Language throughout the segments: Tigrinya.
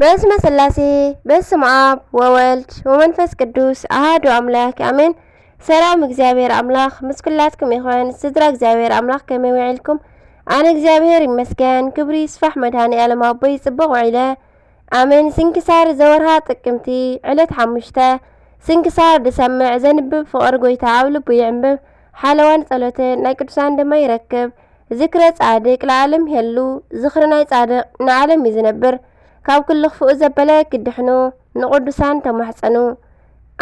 በስመ ስላሴ፣ በስመ ኣብ ወወልድ ወመንፈስ ቅዱስ ኣሃዱ ኣምላክ ኣሜን። ሰላም እግዚኣብሔር ኣምላክ ምስ ኩላትኩም ይኹን። ስድራ እግዚኣብሔር ኣምላክ ከመይ ውዒልኩም? ኣነ እግዚኣብሔር ይመስገን፣ ክብሪ ይስፋሕ መድሃኔ ኣለም ኣቦይ፣ ጽቡቅ ውዒለ። ኣሜን። ስንክሳር ዘወርሃ ጥቅምቲ ዕለት ሓሙሽተ። ስንክሳር ድሰምዕ ዘንብብ ፍቅር ጎይታ ኣብ ልቡ ይዕንብብ። ሓለዋን ጸሎትን ናይ ቅዱሳን ድማ ይረክብ። ዝክረ ጻድቅ ለዓለም ይሄሉ። ዝኽሪ ናይ ጻድቅ ንዓለም እዩ ዝነብር። ካብ ኩሉ ክፉእ ዘበለ ክድሕኑ ንቅዱሳን ተማሕጸኑ።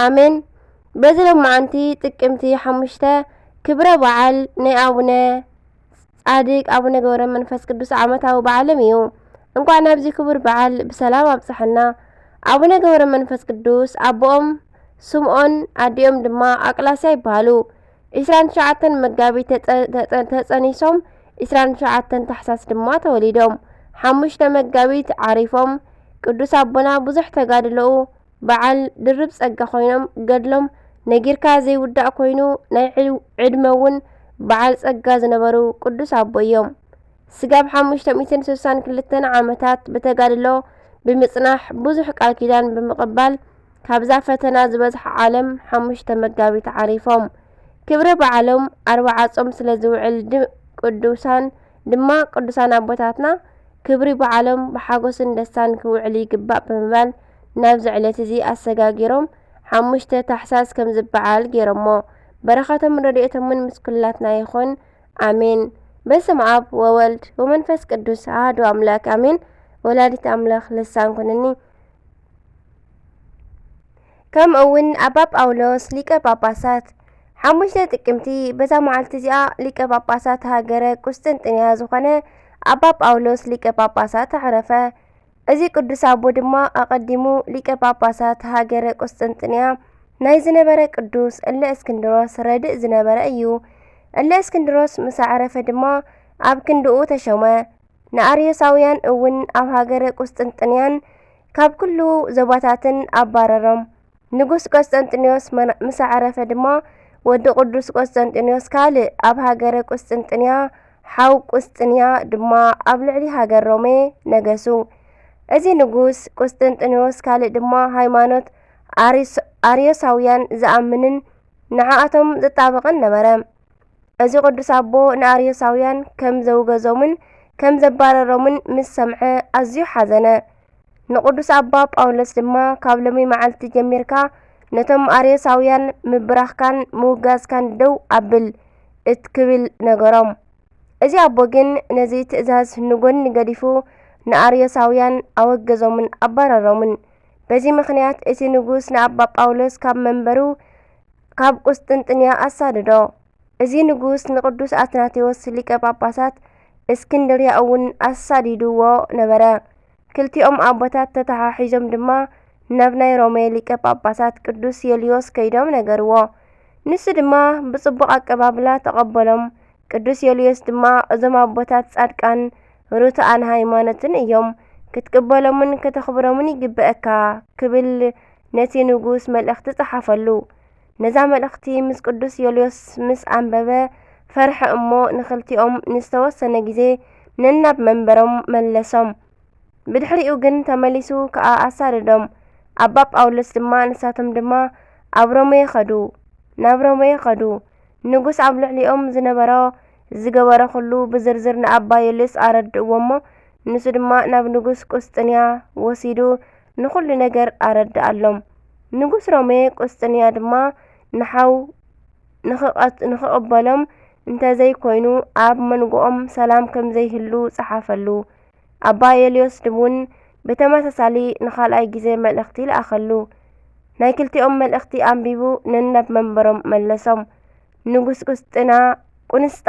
ኣሜን። በዚ ሎማዓንቲ ጥቅምቲ ሓሙሽተ ክብረ በዓል ናይ ኣቡነ ጻድቅ ኣቡነ ገብረ መንፈስ ቅዱስ ዓመታዊ በዓሎም እዩ። እንኳዕ ናብዚ ክቡር በዓል ብሰላም ኣብጽሐና። ኣቡነ ገብረ መንፈስ ቅዱስ ኣቦኦም ስምዖን ኣዲኦም ድማ ኣቅላስያ ይበሃሉ። ዕስራን ትሽዓተን መጋቢት ተጸ-፣ ተጸ-፣ ተጸኒሶም ዕስራን ትሽዓተን ታሕሳስ ድማ ተወሊዶም። ሓሙሽተ መጋቢት ዓሪፎም። ቅዱስ ኣቦና ብዙሕ ተጋድሎኡ በዓል ድርብ ጸጋ ኮይኖም፣ ገድሎም ነጊርካ ዘይውዳእ ኮይኑ፣ ናይ ዕድ-፣ ዕድመ እውን በዓል ጸጋ ዝነበሩ ቅዱስ ኣቦ እዮም። ስጋብ ሓሙሽተ ሚእትን ስሳን ክልተን ዓመታት ብተጋድሎ ብምጽናሕ፣ ብዙሕ ቃል ኪዳን ብምቕባል፣ ካብዛ ፈተና ዝበዝሓ ዓለም ሓሙሽተ መጋቢት ዓሪፎም። ክብረ በዓሎም ኣርብዓ ጾም ስለ ዝውዕል ድ-፣ ቅዱሳን ድማ ቅዱሳን ኣቦታትና ክብሪ በዓሎም ብሓጎስን ደስታን ክውዕል ይግባእ ብምባል ናብዚ ዕለት እዚ ኣሰጋጊሮም ሓሙሽተ ታሕሳስ ከም ዝበዓል ገይሮሞ። በረኸቶምን ረድኤቶምን ምስ ኩላትና ይኹን። ኣሜን። በስመ ኣብ ወወልድ ወመንፈስ ቅዱስ ኣሐዱ ኣምላክ ኣሜን። ወላዲት ኣምላክ ልሳን ኩንኒ። ከምኡ እውን ኣባ ጳውሎስ ሊቀ ጳጳሳት። ሓሙሽተ ጥቅምቲ በዛ መዓልቲ እዚኣ ሊቀ ጳጳሳት ሃገረ ቁስጥንጥንያ ዝኾነ ኣባ ጳውሎስ ሊቀ ጳጳሳት ኣዕረፈ። እዚ ቅዱስ ኣቦ ድማ ኣቐዲሙ ሊቀ ጳጳሳት ሃገረ ቁስጥንጥንያ ናይ ዝነበረ ቅዱስ እለ እስክንድሮስ ረድእ ዝነበረ እዩ። እለ እስክንድሮስ ምስ ኣዕረፈ ድማ ኣብ ክንድኡ ተሾመ። ንኣርዮሳውያን እውን ኣብ ሃገረ ቁስጥንጥንያን ካብ ኩሉ ዞባታትን ኣባረሮም። ንጉስ ቆስጠንጢኖስ መን-፣ ምስ ኣዕረፈ ድማ፣ ወዲ ቅዱስ ቆስጠንጢኖስ ካልእ ኣብ ሃገረ ቁስጥንጥንያ፣ ሓው ቁስጥንያ ድማ ኣብ ልዕሊ ሃገር ሮሜ ነገሱ። እዚ ንጉስ ቁስጥንጥኖስ ካልእ ድማ ሃይማኖት ኣሪስ-፣ ኣርዮሳውያን ዝኣምንን ንዓኣቶም ዝጣበቕን ነበረ። እዚ ቅዱስ ኣቦ ንኣርዮሳውያን ከም ዘውገዞምን ከም ዘባረሮምን ምስ ሰምዐ ኣዝዩ ሓዘነ። ንቅዱስ ኣባ ጳውሎስ ድማ፣ ካብ ሎሚ መዓልቲ ጀሚርካ ነቶም ኣርዮሳውያን ምብራኽካን ምውጋዝካን ደው ኣብል እት ክብል ነገሮም። እዚ ኣቦ ግን ነዚ ትእዛዝ ንጎኒ ገዲፉ ንኣርዮሳውያን ኣወገዞምን ኣባረሮምን። በዚ ምኽንያት እቲ ንጉስ ንኣባ ጳውሎስ ካብ መንበሩ ካብ ቁስጥንጥንያ ኣሳደዶ። እዚ ንጉስ ንቅዱስ ኣትናቴዎስ ሊቀ ጳጳሳት እስክንድርያ እውን ኣሳዲድዎ ነበረ። ክልቲኦም ኣቦታት ተተሓሒዞም ድማ ናብ ናይ ሮሜ ሊቀ ጳጳሳት ቅዱስ ዮልዮስ ከይዶም ነገርዎ። ንሱ ድማ ብጽቡቕ ኣቀባብላ ተቐበሎም። ቅዱስ ዮልዮስ ድማ፣ "እዞም ኣቦታት ጻድቃን፣ ርቱዓን ሃይማኖትን እዮም። ክትቅበሎምን ከተኽብሮምን ይግበአካ" ክብል ነቲ ንጉስ መልእኽቲ ጸሓፈሉ። ነዛ መልእኽቲ ምስ ቅዱስ ዮልዮስ ምስ ኣንበበ፣ ፈርሐ እሞ ንኽልቲኦም ንዝተወሰነ ግዜ ነናብ መንበሮም መለሶም። ብድሕሪኡ ግን ተመሊሱ ከኣ ኣሳደዶም። ኣባ ጳውሎስ ድማ፣ ንሳቶም ድማ ኣብ ሮሜ ኸዱ፣ ናብ ሮሜ ኸዱ። ንጉስ ኣብ ልዕሊኦም ዝነበሮ ዝገበሮ ኹሉ ብዝርዝር ንኣባ ዮልዮስ ኣረድእዎ እሞ፣ ንሱ ድማ ናብ ንጉስ ቁስጥንያ ወሲዱ ንኹሉ ነገር ኣረድኣሎም። ንጉስ ሮሜ ቁስጥንያ ድማ ንሓው ንኽቐት-፣ ንኽቕበሎም እንተዘይኮይኑ፣ ኣብ መንጎኦም ሰላም ከም ዘይህሉ ጸሓፈሉ። ኣባ ዮልዮስ እውን ብተመሳሳሊ ንኻልኣይ ግዜ መልእኽቲ ለኣኸሉ። ናይ ክልቲኦም መልእኽቲ ኣንቢቡ ነናብ መንበሮም መለሶም። ንጉስ ቁስጥና-፣ ቁንስጣ፣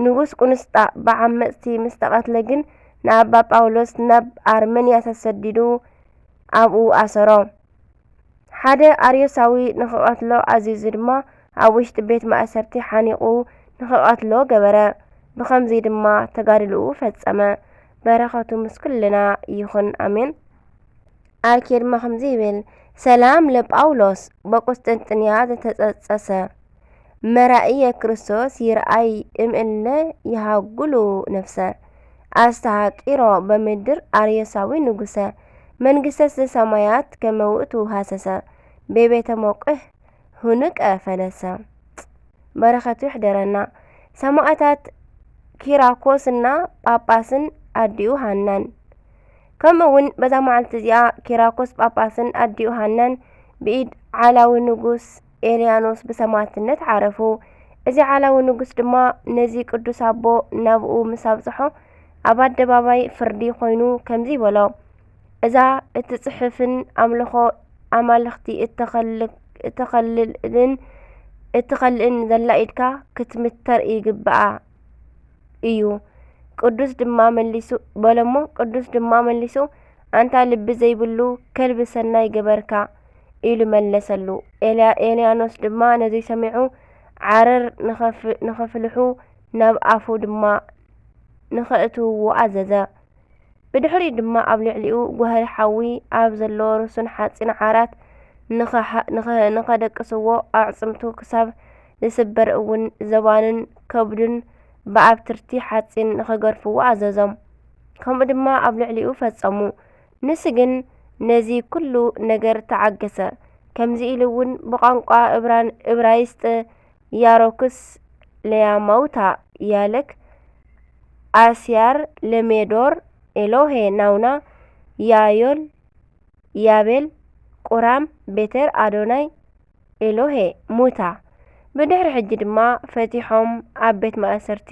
ንጉስ ቁንስጣ ብዓመጽቲ ምስ ተቐትለ ግን፣ ንኣባ ጳውሎስ ናብ ኣርመንያ ተሰዲዱ ኣብኡ ኣሰሮ። ሓደ ኣርዮሳዊ ንኽቐትሎ ኣዚዙ ድማ፣ ኣብ ውሽጢ ቤት ማእሰርቲ ሓኒቑ ንኽቐትሎ ገበረ። ብኸምዚ ድማ ተጋድልኡ ፈጸመ። በረኸቱ ምስ ኩልና ይኹን፣ ኣሜን። ኣርኬ ድማ ከምዚ ይብል፣ ሰላም ለጳውሎስ በቁስጥንጥንያ ዘተጸጸሰ፣ መራእየ ክርስቶስ ይርኣይ እምእለ ይሃጉሉ ነፍሰ፣ ኣስተሃቂሮ በምድር ኣርዮሳዊ ንጉሰ፣ መንግስተ ሰማያት ከመ ውእቱ ሃሰሰ፣ በቤተ ሞቅህ ሁንቀ ፈለሰ። በረኸቱ ይሕደረና። ሰማዕታት ኪራኮስና ጳጳስን ኣዲኡ ሃናን። ከምኡ እውን በዛ መዓልቲ እዚኣ ኪራኮስ ጳጳስን ኣዲኡ ሃናን ብኢድ ዓላዊ ንጉስ ኤልያኖስ ብሰማዕትነት ዓረፉ። እዚ ዓላዊ ንጉስ ድማ ነዚ ቅዱስ ኣቦ ናብኡ ምስ ኣብጽሖ፣ ኣብ ኣደባባይ ፍርዲ ኮይኑ ከምዚ በሎ፣ እዛ እትጽሕፍን ኣምልኾ ኣማልኽቲ እተኸልልን እትኸልእን ዘላ ኢድካ ክትምተር ይግብኣ እዩ። ቅዱስ ድማ መሊሱ በሎሞ፣ ቅዱስ ድማ መሊሱ፣ ኣንታ ልቢ ዘይብሉ ከልቢ ሰናይ ገበርካ ኢሉ መለሰሉ። ኤልያ- ኤልያኖስ ድማ ነዚ ሰሚዑ ዓረር ንኸፍ- ንኸፍልሑ ናብ ኣፉ ድማ ንኸእትውዎ ኣዘዘ። ብድሕሪኡ ድማ ኣብ ልዕሊኡ ጓህሪ ሓዊ ኣብ ዘሎ ርሱን ሓጺን ዓራት ንኸ- ንኸ- ንኸደቅስዎ፣ ኣዕጽምቱ ክሳብ ዝስበር እውን ዘባኑን ከብዱን ብኣብትርቲ ሓጺን ንኸገርፍዎ ኣዘዞም። ከምኡ ድማ ኣብ ልዕሊኡ ፈጸሙ። ንሱ ግን ነዚ ኩሉ ነገር ተዓገሰ። ከምዚ ኢሉ እውን ብቋንቋ እብራን- እብራይስጥ ያሮክስ ለያማውታ ያለክ ኣስያር ለሜዶር ኤሎሄ ናውና ያዮል ያቤል ቁራም ቤተር ኣዶናይ ኤሎሄ ሙታ። ብድሕሪ ሕጂ ድማ ፈቲሖም ኣብ ቤት ማእሰርቲ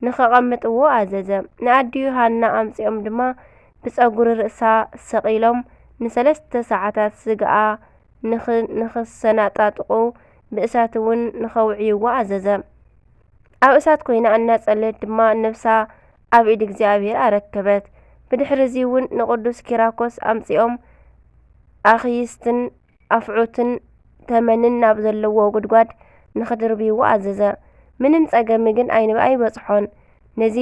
ንኸቐምጥዎ ኣዘዘ። ንኣዲኡ ሃና ኣምጺኦም ድማ ብጸጉሪ ርእሳ ሰቒሎም ንሰለስተ ሰዓታት ስጋኣ ንኽ- ንኽሰናጣጥቑ ብእሳት እውን ንኸውዕይዎ ኣዘዘ። ኣብ እሳት ኮይና እናጸለየት ድማ ነፍሳ ኣብ ኢድ እግዚኣብሔር ኣረከበት። ብድሕሪ እዚ እውን ንቅዱስ ኪራኮስ ኣምጺኦም ኣኽይስትን ኣፍዑትን ተመንን ናብ ዘለዎ ጉድጓድ ንኽድርብይዎ ኣዘዘ። ምንም ጸገሚ ግን ኣይንብ- ኣይበጽሖን። ነዚ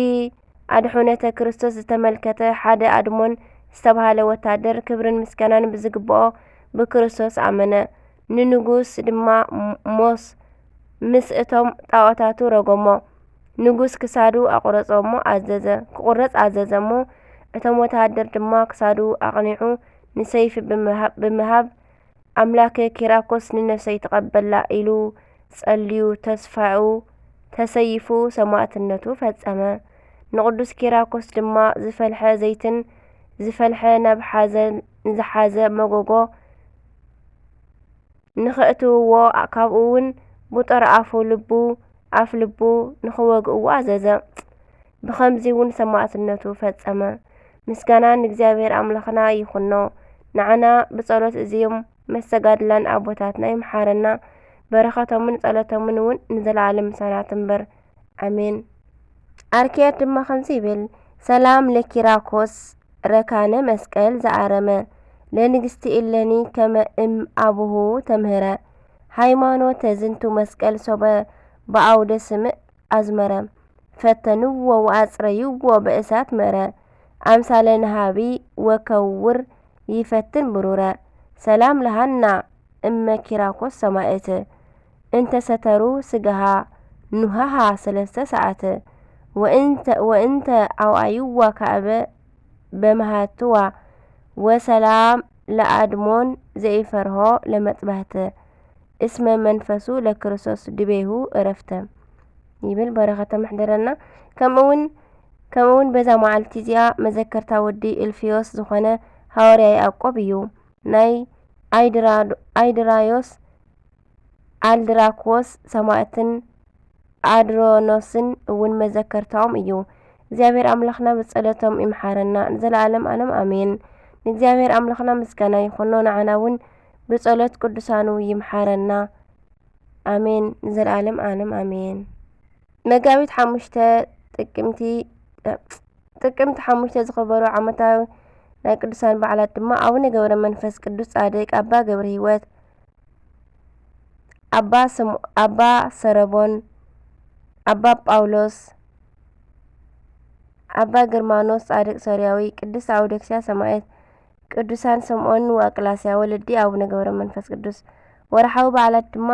ኣድሑነተ ክርስቶስ ዝተመልከተ ሓደ ኣድሞን ዝተባህለ ወታደር ክብርን ምስጋናን ብዝግብኦ ብክርስቶስ ኣመነ። ንንጉስ ድማ ሞስ ምስ እቶም ጣዖታቱ ረገሞ። ንጉስ ክሳዱ ኣቑረጾ እሞ ኣዘዘ፣ ክቑረጽ ኣዘዘ እሞ እቶም ወተሃደር ድማ ክሳዱ ኣቕኒዑ ንሰይፊ ብምሃብ፣ ብምሃብ ኣምላከ ኪራኮስ ንነፍሰይ ተቐበላ ኢሉ ጸልዩ ተስፋኡ ተሰይፉ ሰማእትነቱ ፈጸመ። ንቅዱስ ኪራኮስ ድማ ዝፈልሐ ዘይትን ዝፈልሐ ናብ ሓዘን ንዝሓዘ መጎጎ ንኸእትውዎ፣ ካብኡ እውን ብጦር ኣፉ ልቡ ኣፍ ልቡ ንኽወግእዎ ኣዘዘ። ብኸምዚ እውን ሰማእትነቱ ፈጸመ። ምስጋና ንእግዚኣብሔር ኣምላኽና ይኹኖ። ንዓና ብጸሎት እዚኦም መስተጋድላን ኣቦታትና ይምሓረና። በረኸቶምን ጸሎቶምን እውን ንዘለዓለም ምሳና ትንበር። ኣሜን። ኣርክያት ድማ ከምዚ ይብል፣ ሰላም ለኪራኮስ ረካነ መስቀል ዘኣረመ፣ ለንግስቲ እለኒ ከመ እም ኣቡሁ ተምህረ፣ ሃይማኖተ ዝንቱ መስቀል ሶበ በኣውደ ስምዕ ኣዝመረ፣ ፈተንዎ ወኣጽረይዎ በእሳት መረ፣ ኣምሳለ ነሃቢ ወከውር ይፈትን ብሩረ፣ ሰላም ለሃና እመ ኪራኮስ ሰማእት፣ እንተ ሰተሩ ስጋሃ ኑሃሃ ሰለስተ ሰዓት፣ ወእንተ፣ ወእንተ ኣውኣይዋ ካእበ በመሃትዋ፣ ወሰላም ለኣድሞን ዘይፈርሆ ለመጥባህት፣ እስመ መንፈሱ ለክርስቶስ ድቤሁ እረፍተ ይብል። በረኸተ መሕደረና። ከምኡውን ከምኡውን በዛ መዓልቲ እዚኣ መዘከርታ ወዲ እልፍዮስ ዝኾነ ሃዋርያ ያዕቆብ እዩ። ናይ ኣይድራ- ኣይድራዮስ፣ ኣልድራክዎስ ሰማእትን ኣድሮኖስን እውን መዘከርታኦም እዩ። እግዚኣብሔር ኣምላኽና ብጸሎቶም ይምሓረና ንዘለዓለም ዓለም ኣሜን። ንእግዚኣብሔር ኣምላኽና ምስጋና ይኹኖ፣ ንዓና እውን ብጸሎት ቅዱሳኑ ይምሓረና። ኣሜን ንዘለዓለም ዓለም ኣሜን። መጋቢት ሓሙሽተ ጥቅምቲ ጥቅምቲ ሓሙሽተ ዝኽበሩ ዓመታዊ ናይ ቅዱሳን በዓላት ድማ ኣቡነ ገብረ መንፈስ ቅዱስ ጻድቅ፣ ኣባ ገብረ ህይወት፣ ኣባ ስም ኣባ ሰረቦን፣ ኣባ ጳውሎስ፣ ኣባ ግርማኖስ ጻድቅ ሶርያዊ፣ ቅድስት ኣውዶክስያ ሰማዕት፣ ቅዱሳን ስምዖን ወኣቅላስያ ወለዲ ኣቡነ ገብረ መንፈስ ቅዱስ። ወርሓዊ በዓላት ድማ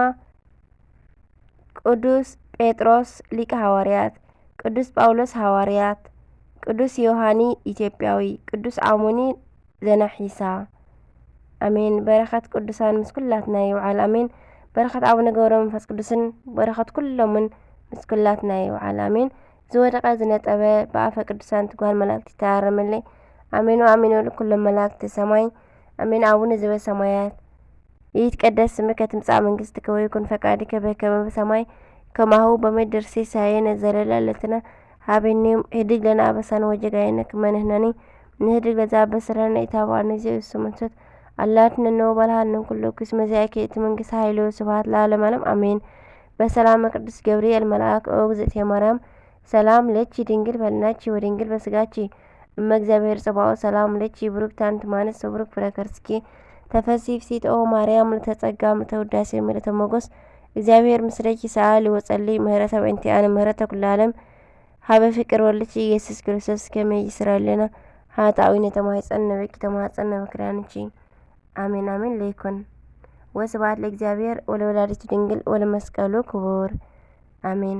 ቅዱስ ጴጥሮስ ሊቀ ሃዋርያት፣ ቅዱስ ጳውሎስ ሃዋርያት፣ ቅዱስ ዮሃኒ ኢትዮጵያዊ፣ ቅዱስ ኣሞኒ ዘናሒሳ። ኣሜን። በረኸት ቅዱሳን ምስ ኩላትና ይውዓል። ኣሜን። በረኸት ኣቡነ ገብረ መንፈስ ቅዱስን በረኸት ኩሎምን ምስ ኩላትና ይውዓል። ኣሜን። ዝወደቐ ዝነጠበ ብኣፈ ቅዱሳን ትጓል መላእክቲ ተኣረመለይ። ኣሜን ወኣሜን ይበሉ ኩሎም መላእክቲ ሰማይ። ኣሜን። ኣቡነ ዘበሰማያት ይትቀደስ ስምከ ትምጻእ መንግስትከ ወይኩን ፈቃድከ በከመ በሰማይ ከማሁ በምድር። ሲሳየነ ዘለለ ዕለትነ ሀበነ ዮም፣ ህድግ ለነ አበሳነ ወጌጋየነ ከመ ንሕነኒ ንህድግ ለዘ አበሰለነ ኢታብአነ እግዚኦ ኢየሱስ መንሱት አላ አድኅነነ ወባልሐነ እምኩሉ እኩይ። እስመ ዚአከ ይእቲ መንግስት ኃይል ወስብሐት ለዓለመ ዓለም አሜን። በሰላመ ቅዱስ ገብርኤል መልአክ ኦ እግዝእትየ ማርያም ሰላም ለኪ ድንግል በልናኪ ወድንግል በስጋኪ እመ እግዚአብሔር ጸባኦት ሰላም ለኪ ብሩክት አንቲ እማንስት ወብሩክ ፍሬ ከርስኪ ተፈሲ ፍሲት ኦ ማርያም ምልዕተ ጸጋ ምልዕተ ውዳሴ ምልዕተ ሞገስ እግዚአብሔር ምስለኪ ሰአሊ ወጸሊ ምህረተ በእንቲአነ ምህረተ ኩሉ ዓለም ሀበ ፍቅር ወልድኪ ኢየሱስ ክርስቶስ ከመ ይስረይ ለነ ኃጣውኢነ ተማሂጸን ነበኪ ተማህጸን ነበክዳንኪ አሜን አሜን ለይኩን። ወስብሐት ለእግዚአብሔር ወለወላዲቱ ድንግል ወለመስቀሉ ክቡር አሜን።